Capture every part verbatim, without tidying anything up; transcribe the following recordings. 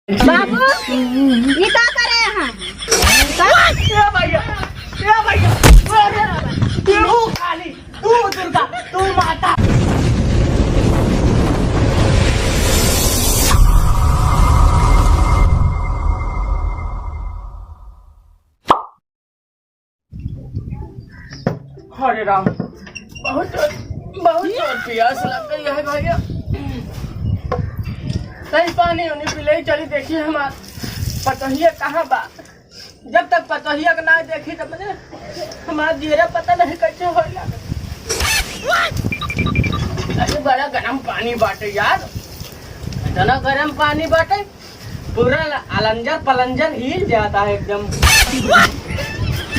बाबू, ये का करे हैं? का? ए भैया, ए भैया, अरे, तू काली, तू दुर्गा, तू माता। अरे राम, बहुत जोर, बहुत जोर प्यास लग गई है भैया। कहीं पानी उनी पी ले, चली देखी हमार पतोहिया कहाँ बा। जब तक पतोहिया के ना देखी तब तक हमार जीरा पता नहीं कैसे होए लगे। अरे बड़ा गरम पानी बाटे यार, इतना गरम पानी बाटे। पूरा ल-, अलंजर पलंजर हिल जाता है एकदम।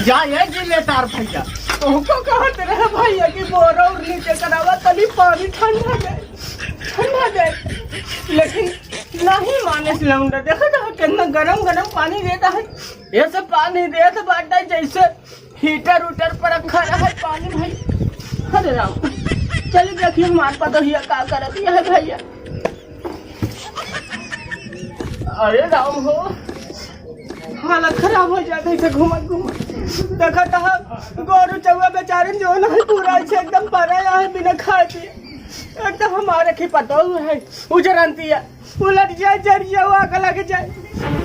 जा ये जिम्मेदार भैया, तुमको कहत रहे भैया कि बोरा और नीचे करावा, तनी पानी ठंडा जाए, ठंडा जाए, लेकिन नहीं माने से लौंडा। देखो तो कितना गरम गरम पानी देता है, ये सब पानी देत बाटे जैसे हीटर उटर पर रखा रहे पानी भाई। अरे राम, चलिए देखिए हमार पतोहिया का करत है भैया। अरे राम हो, हालत खराब हो जात है इसे घूमत घूमत। देखत ह गोरू चौवा बेचारे जो नहीं पूरा इसे एकदम परा है बिना खाए पिए। एकदम हमारे की पतोह है, उजरंती है, उलट जाए जर जाओ आग लग जाए।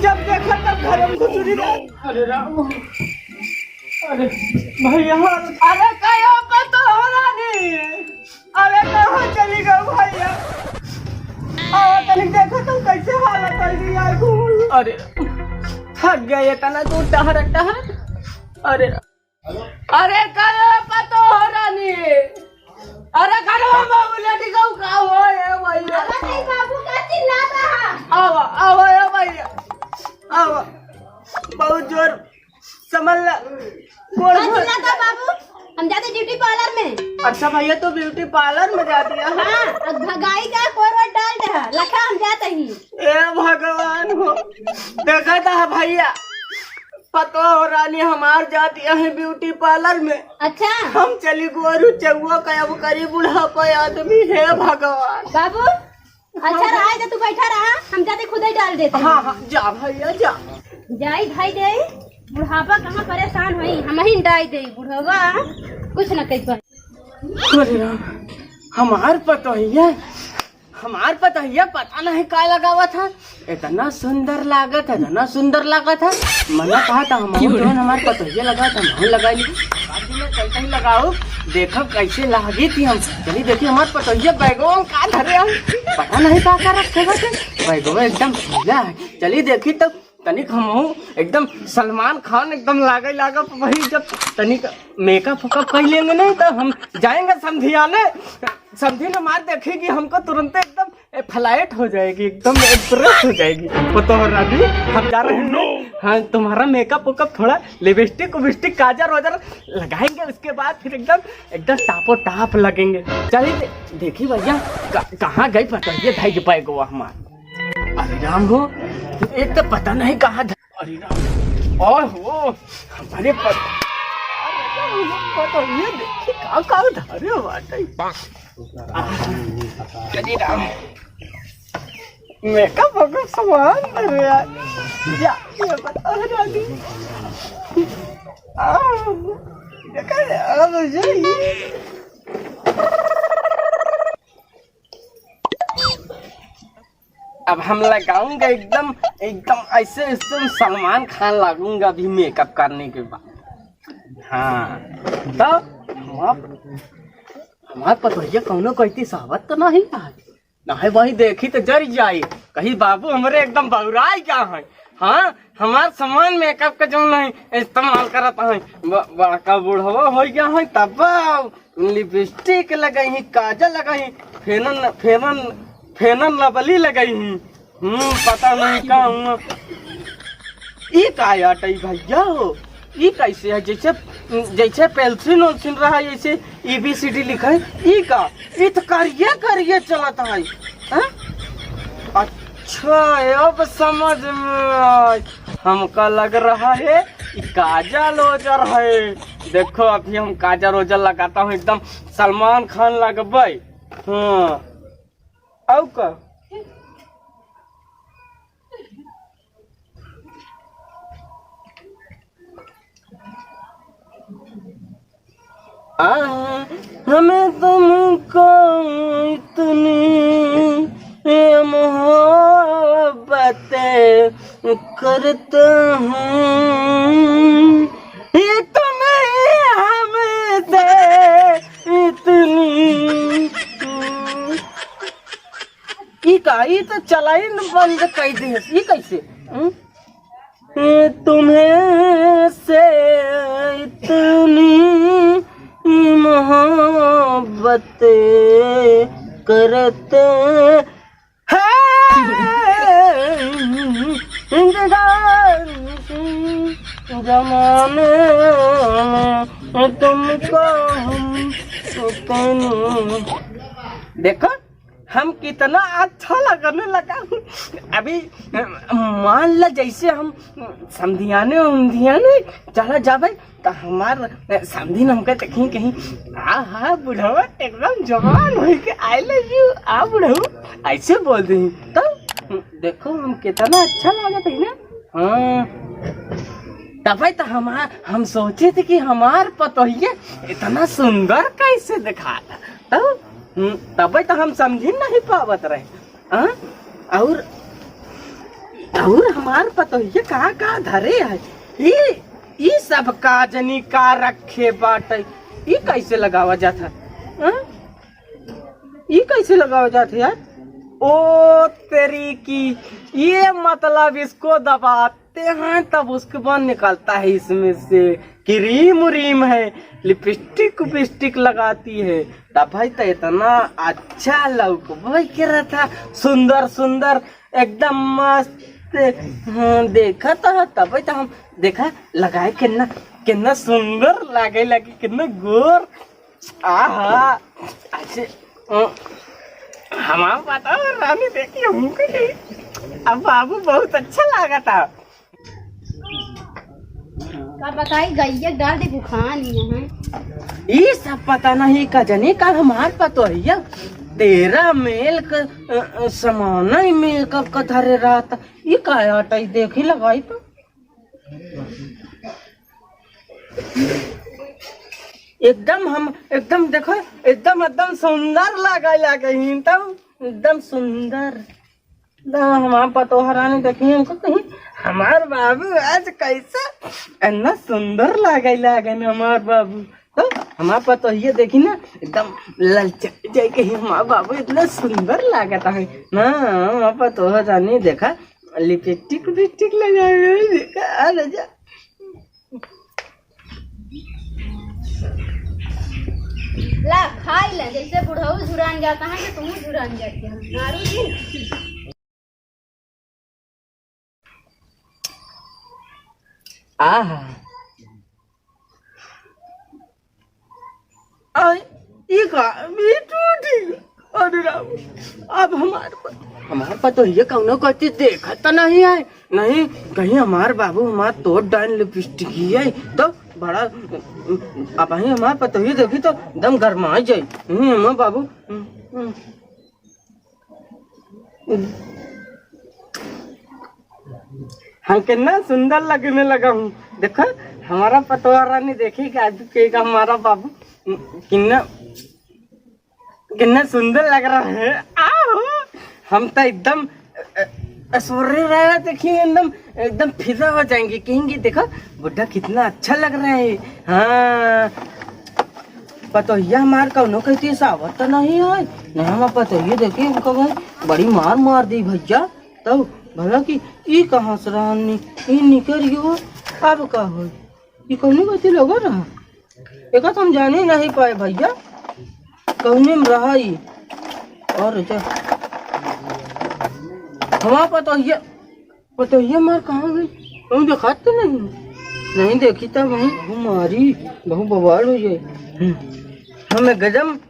जब देखा तब घर में घुसुरी रहे। अरे राम, अरे भैया, अरे कहो पतोह रानी। अरे कहाँ चली गई भैया? आओ तनिक देखो तो कैसे हालत है यार। अरे थक गए इतना दूर टहर टहर। अरे, अरे कहाँ पतोह रानी? अरे घरवा में उलट गऊ का हो ए भैया? अरे नहीं बाबू का चिल्लाता है? आवा, आवा ए भैया, आवा। बहुत जोर समझ ला। गोड़ का धो- चिल्लाता बाबू? हम जाते ब्यूटी पार्लर में। अच्छा भैया, तू ब्यूटी पार्लर में जाती है? हाँ, अब भगाई का कोर वोर डाल दे है। लखा हम जाते ही। ए भगवान हो, देखा था भैया, पतोह रानी हमार जाती है ब्यूटी पार्लर में। अच्छा। हम चली गोरू चौवा का अब करी बुढ़ापा आदमी, हे भगवान। बाबू, अच्छा रहा है, तू बैठा रहा, हम जाते खुद ही डाल देते हैं। हाँ, हाँ, जा भैया, जा। जाई भाई दे, बुढ़ापा कहाँ परेशान होई, हम ही डाल दे, बुढ़ावा कुछ न कर पाए। अरे राम, हमार पतोहिया, हमार पतोहिया पता नहीं का लगावा था, इतना सुंदर लागत है, इतना सुंदर लागत है। मना कहा था हम जौन हमार पतोहिया लगा था, हम लगाई ली। बाद में चलते ही लगाओ, देखो कैसे लागी थी हम। चली देखी हमार पतोहिया बैगवा में का धरे हम, पता नहीं का का रखे बाटे। बैगवा एकदम ढीला है। चली देखी तो तनिक हमहू एकदम सलमान खान एकदम लागे लागब वही, जब तनिक मेकअप वेकअप कर लेंगे नहीं तो हम जाएंगे समधियाने। समधी ने मार देखेगी हमको तुरंत एकदम ए, फ्लाइट हो जाएगी, एकदम इम्प्रेस हो जाएगी। पतोह रानी, हम जा रहे हैं। हाँ, तुम्हारा मेकअप वेकअप, थोड़ा लिपस्टिक उबिस्टिक, काजर वाजर लगाएंगे, उसके बाद फिर एकदम एकदम टापो टाप लगेंगे। चलिए दे-, देखी भैया, क-, कहाँ गई पतोहिया, ढाई के पाए गोवा हमार। अरे राम हो, एक तो पता नहीं कहाँ ध-, अरे राम, ओहो, हमारे पत-, अरे राम हो, पतोहिया देखी का का धरे बाटे। अरे राम, मेकअप वेकअप सामान धरे यार। या, ये पतोह रानी। आ, देखा यार, ये अब हम लगाऊंगा एकदम, एकदम ऐसे, एकदम सलमान खान लगूंगा अभी मेकअप करने के बाद। हाँ, तो हमार, हमार पतोहिया कौनो कहती सावत तो नहीं है। नहीं वही देखी तो जर जाई, कही बाबू हमरे एकदम बौराई गया है। हाँ, हमार सामान मेकअप का जौन नहीं इस्तेमाल करत है, ब-, बड़का बुढ़वा हो गया है तब लिपस्टिक लगाई ही, काजल लगाई ही, फेनन, फेनन, फेनन लवली लगाई ही। हम्म, पता नहीं का हुआ। ई का आटई भैया हो? ई कैसे है? जैसे, जैसे पेंसिल उल्सिल रहा है, ऐसे A B C D लिखा है। ई का? ई तो करिए करिए चलत है। हैं? अच्छा, अब समझ में आय। हमका लग रहा है ई काजल ओजल है। देखो, अभी हम काजल ओजल लगाता हूँ, एकदम सलमान खान लगबै। हाँ, आउ का? आ, हमें तुमको इतनी ये मोहब्बत करता हूँ, ये तुम्हें हमसे इतनी। ई का, ई तो चलाई न बंद कर दे। ई कैसे? हम्म? तुम्हें से इतनी मोहब्बत करते हैं, जमाने में तुमको हम इतनी। देखो, हम कितना अच्छा लगने लगा। अभी मान ला, जैसे हम समधियाने उमधियाने चला जाबे, तो हमार समधिन हमके देखी कहीं, "आ हा बुढ़वा, एकदम जवान होई के, I love you, आ बुढ़ऊ," ऐसे बोल दे। तो देखो, हम कितना अच्छा लागत है ना। हाँ, तबे तो हमार, हम सोचे थे कि हमार पतोहिया इतना सुंदर कैसे दिखाता। तब हम्म, तबे तो हम समझी नहीं पावत रहे। हाँ? और, और हमार पतोहिया का का धरे है? ई, ई सब का जनी का रखे बाटे? ई कैसे लगावा जात है? हाँ? ई कैसे लगावा जात है यार? ओ तेरी की, ये मतलब इसको दबा ते हैं, तब उसके बाद निकलता है इसमें से क्रीम व्रीम है, लिपस्टिक उपिस्टिक लगाती है, तब भाई तो इतना अच्छा लौकबे करत है, सुंदर सुंदर, एकदम मस्त। हाँ, देखा तो है, तब तो हम देखा लगाए कितना, कितना सुंदर लागे लगी, कितना गोर। आहा, अच्छे, अ, हमार पतोह रानी देखी हमको नहीं। अब बाबू बहुत अच्छा लागत है। का बताई, गइया डाल दे बुखान यहाँ। ई सब पता नहीं का जनी का हमार पतोहिया तेरह मेल क, अ, अ, समान मेल क, क धरे रहत। ई का आटा ई देखी लगाई तो। एकदम हम, एकदम देखो, एकदम, एकदम सुंदर लागे, लागे ही तब, एकदम सुंदर। ना, हमार पतोह रानी देखी हमको कहीं, हमार बाबू आज कैसा इतना सुंदर लागे, लागे ना हमार बाबू। तो हमार पतोहिया देखी ना, एकदम ललचा जाए कहीं, हमार बाबू इतना सुंदर लागत है ना। हमार पतोह रानी देखा, लिपस्टिक उपिस्टिक लगाए हुए, देखा, आ राजा। ला, खाई ला, जैसे बुढ़ऊ झुरान जाता है, तो तुम झुरान जाते हो। मारू जी। आहा। आई, ई का, ई टूटी। अरे राम, अब हमार प-, हमार पतोहिया कौनो गति देखत त नहीं है, नहीं कहीं हमार बाबू हमार तोड़ डाइन लिपस्टिक ही है, तो बड़ा, अब ही हमार पतोहिया देखी तो एकदम गरमाई जाई। हम्म, हमार बाबू, हम्म, हम्म। हम कितना सुंदर लगने लगा हूँ। देखो, हमारा पतोह रानी देखी कि आज के का हमारा बाबू कितना, कितना सुंदर लग रहा है। आहो, हम तो एकदम, अ, अ, ऐश्वर्य राय देखिए, एकदम, एकदम फिदा हो जाएंगे, कहेंगे, "देखो, बुड्ढा कितना अच्छा लग रहा है।" हाँ, पतोहिया हमार कौनो कहती सावत तो नहीं है। नहीं, हम पतोहिया देखी, उनका भाई बड़ी मार मार दी भैया। तब भला कि ई कहाँ से रहन नि-, ई निकल गयो, अब का होई? ई कौनो कहती लगा रहा? एका तो हम जाने नहीं पाए भैया, कौने में रहा ई? और जा, हमार पतोहिया पतोहिया हमार कहाँ गई? कहूँ देखात तो नहीं। नहीं देखी तब वहीं। बहु मारी, बहु बवाल हो जाए। हम्म। हमें गजब,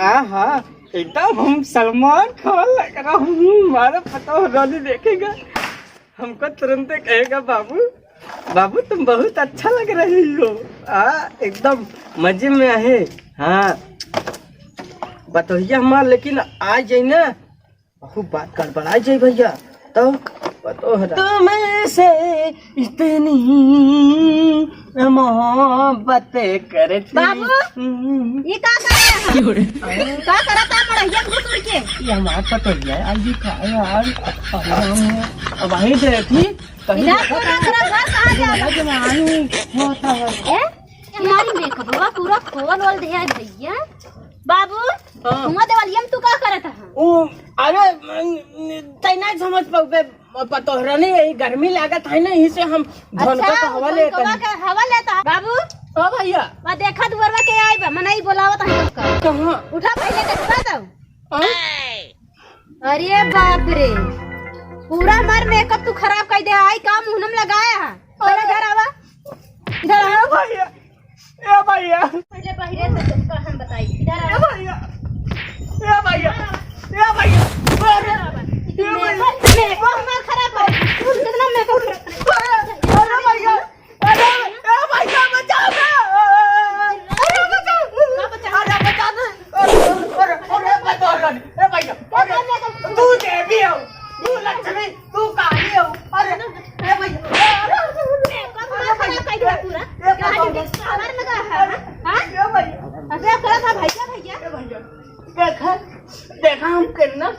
आहा, एकदम हम सलमान खान लग रहा हूँ। हमारा पतोह रानी देखेगा, हमको तुरंत कहेगा, "बाबू, बाबू, तुम बहुत अच्छा लग रहे हो।" आ, एकदम मजे में आहे। हाँ, पतोहिया हमार लेकिन आ जाई ना, बहुत बात गड़बड़ा जाई भैया। तो पतोह रा- तुमसे इतनी मोहब्बत करती। बाबू, हम्म। ई का करे है? क्यों रे? का करत है मड़ैया में घुसुर के? ये हमार पतोहिया है, आज भी खाए यार। अब वही देखी, कहीं इधर देखा पूरा था? तेरा घर कहाँ जा रहा है? जवानी होता है। ए? हमारी मेकअपवा पूरा खोल वोल दिया है भैया। बाबू, हाँ। हुआं देवलिया में तू का करत है? ओ, अरे, तै नहीं समझ पाउबे, पतोहरा नहीं, यही गर्मी लागत है ना, यही से हम धन अच्छा, का हवा लेत धनकवा हई। के हवा लेता। बाबू, हाँ भैया। वा देखा दुआरवा के आई बा, मनई बोलावत है उसका। कहाँ? उठा पहले देखा दो। हाँ? अरे बाप रे, पूरा हमार मेकअप तू खराब कर दे। आई का मुहनम लगाया है? पहले इधर आवा, इधर आवा। ए भैया, ए भैया। पहले बहिरे से तो हम बताई, इधर ए आवा। भैया, ए भैया, ए भैया। अरे, तू ए भैया। मेकअप, मेकअप हमार खराब कर, तू कितना मेकअप खराब कर। अरे, अरे भैया, अरे, ए भैया, बचाओ ना। अरे, बचाओ। का बचाओ? अरे, बचा दे। अरे, अरे, अरे, बचाओ ना। ए भैया, अरे, तू देवी हो, तू लक्ष्मी, तू काली हो। अरे, ए भैया, अरे, अरे, अरे, ए भैया, ए भैया, अरे, ए भैया, अरे, भैया। देखा, देखा, हम कितना,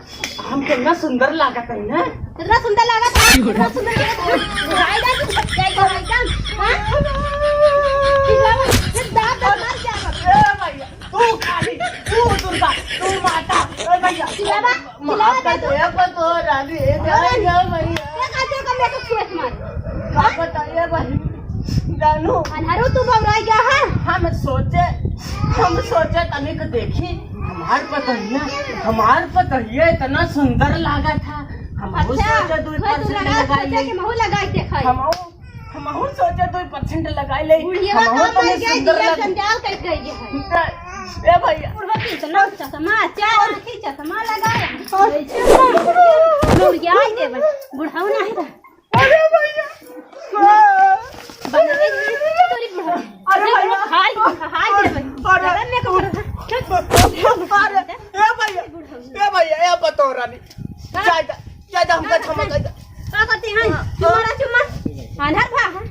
हम कितना सुंदर लागत है ना? कितना सुंदर लागत है, कितना सुंदर लागत है। भाई जान, तू भाई जान, हाँ? चिल्लावा, ये दांत, दांत मार क्या कर? ए भैया, तू काली, तू दुर्गा, तू माता, ए भैया। चिल्लावा, माफ चिल्लावा कर दे। दे, ए बतोहरानी, ए भैया, भैया। क्या करते हो कमरे को छुए तुम्हारे? आप बताइए भाई, जानू। अनहरू तू बौराई गया है? हम सोचे, हम सोचे तनिक देखी, हमार पतोहिया, हमार पतोहिया इतना सुंदर लागा था। हम अच्छा, सोचे दो कोई तू percent लगा लगा सोचे ले। कि महू लगा के खाई। हम, हम सोचे दो percent लगा ले। बुढ़िया हम का मर तनी गया, सुंदर दिया लग- जंजाल कट गई है। ए भैया। बुढ़वा के इतना चश्मा, चार आँखी चश्मा लगाया। लौड़ियाई देबे, बुढ़ऊ नहीं रह। अरे भैया। बना दे, तोरी बुढ़ऊ। अरे भैया। हाय, हाय देबे। अरे। जगन में को अरे, ए भैया, ए भैया, ए बतौरानी। हाँ। ज्यादा, ज्यादा हमका हाँ, क्षमा हाँ। कर दे। का करते हैं? हाँ, चुम्मा हाँ। ना चुम्मा। आन्हर भा, हाँ।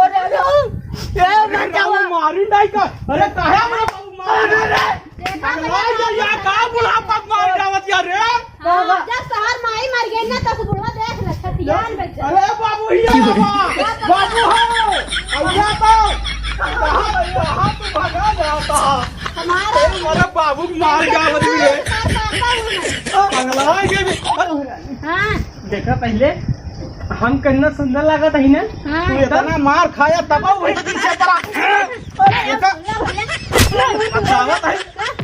अरे, अरे, ए, ना जाओ। मारी नहीं का। अरे, काहे हमरा बाबू मार अरे, रे? देखा अरे, भैया, भाई, ये का बुढ़ापा मार जावत यार रे? हाँ, जब तोहार माई मर गई ना, तब से बुढ़वा देख ले, छतियान बैठे। अरे बाबू, ये बाबा, बाबू हो, अइया तो, कहाँ, कहाँ तू भगा जाता? हमारा अरे, हमारा बाबू मार जावत ही है। हमारा पापा हूँ मैं। पगला के भी। हाँ। देखा पहले, हम कितना सुंदर लागत ही ना? हाँ। तू इतना मार खाया तब वही पीछे पड़ा। अरे, देखा, सुन लो भैया। बचावत है।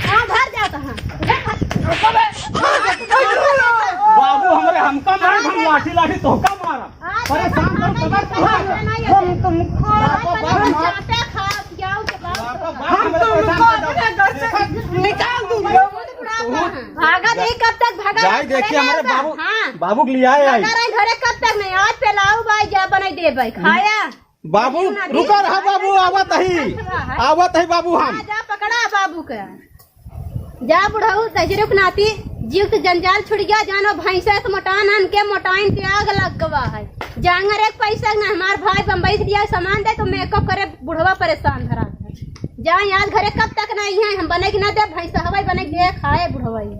हाँ, घर जाता है। बाबू हमरे हमका मार, हम लाठी लाठी तोहका मारा। परेशान मत कर, हम तुमको बाबा, बाबा, हम चाहते हैं, खाओ, खिलाओ, जवाब दो। हम तुमको अपने घर से निकाल दूंगा। भागा नहीं, कब तक भागा? जाए देखिए, अरे हमारे बाबा, बाबू, हाँ। बाबू के लिए आए, आए। भागा रहे घरे कब तक नहीं? आज पेलाऊ भाई, जा बनाई दे भाई, खाया। बाबू, क्यों ना दे? रुका रहा बाबू, आवत ही, आवत ही बाबू हम। हाँ, जा पकड़ा बाबू के। जा बुढ़ऊ, दहिजरे के नाती, जीव के जंजाल छुड़ गया, जानो भैंसे से मोटान आन के मोटाइन के आग लग गवा है। जांगर एक पैसा ना, हमार भाई बम्बई से लिया सामान दे, तो मेकअप करे बुढ़वा परेशान धरा है। जा आज घरे कब तक ना आई है, हम बने के ना दे, भैंसा हवाई बने के दे, खाए बुढ़वा ही।